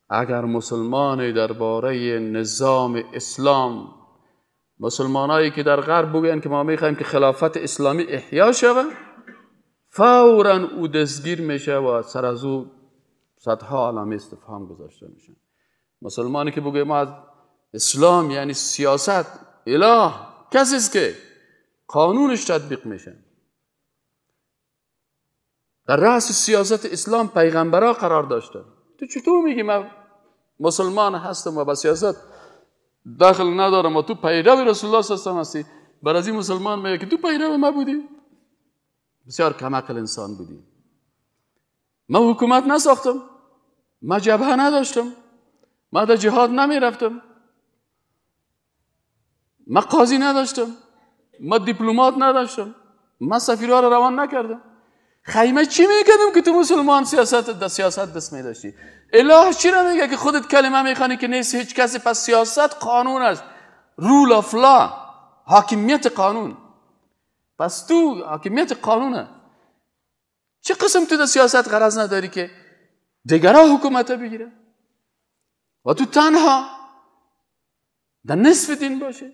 اگر مسلمان درباره نظام اسلام، مسلمانایی که در غرب بگویند که ما میخوایم که خلافت اسلامی احیا شود، فورا او دستگیر میشه و سر از او صدها علامه استفهام گذاشته میشه. مسلمانی که بگوید ما از اسلام یعنی سیاست، اله کسی است که قانونش تطبیق میشه، در رأس سیاست اسلام پیغمبرا قرار داشته، تو چطور میگی من مسلمان هستم و با سیاست داخل ندارم و تو پیرو رسول الله صلی الله علیه و هستی؟ بر از این مسلمان میگه که تو پیرو ما بودی، بسیار کم عقل انسان بودی. من حکومت نساختم، من جبهه نداشتم، من در جهاد نمی رفتم، من قاضی نداشتم، من دیپلمات نداشتم، من سفیرها را روان نکردم. خیمه چی میکردم که تو مسلمان سیاست در سیاست دست می داشتی؟ اله چی را میگه که خودت کلمه میخوانی که نیست هیچ کسی؟ پس سیاست قانون است، rule of law، حاکمیت قانون. پس تو حاکمیت قانونه، چه قسم تو در سیاست غرض نداری که دیگرها حکومت بگیره و تو تنها در نصف دین باشه؟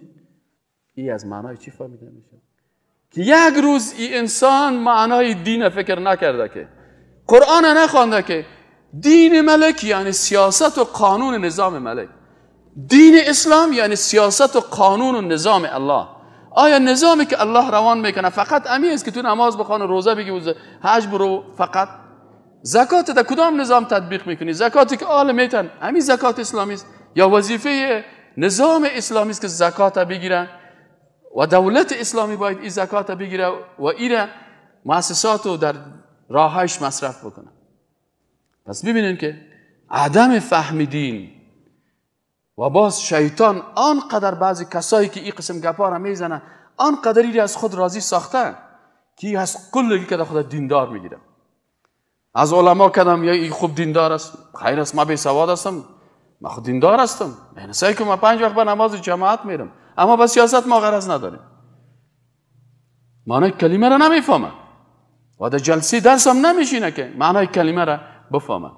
ای از معنای چی فهمیده میشه؟ که یک روز ای انسان معنای دین فکر نکرده، که قرآن نخوانده که دین ملک یعنی سیاست و قانون نظام ملک، دین اسلام یعنی سیاست و قانون و نظام الله. آیا نظامی که الله روان میکنه فقط امی است که تو نماز بخوان و روزه بگی و حج برو؟ فقط زکات در کدام نظام تطبیق میکنی؟ زکاتی که آل میتن امی زکات اسلامی است؟ یا وظیفه نظام اسلامی است که زکات بگیره و دولت اسلامی باید این زکات بگیره و ایره مؤسسات رو در راهش مصرف بکنه؟ پس ببینیم که عدم فهم دین و باز شیطان آنقدر بعضی کسایی که این قسم گپا را میزنه آنقدر از خود راضی ساخته که از کلگی که خود دیندار میگیره. از علما کدام یا این خوب دیندار است، خیر است، ما بی سواد هستم، ما خود دیندار هستم، یعنی سعی که ما 5 وقت به نماز جماعت میرم، اما با سیاست ما غرض نداریم. معنای کلمه را نمیفهمه و در جلسه درس هم نمیشینه که معنای کلمه را بفهمه.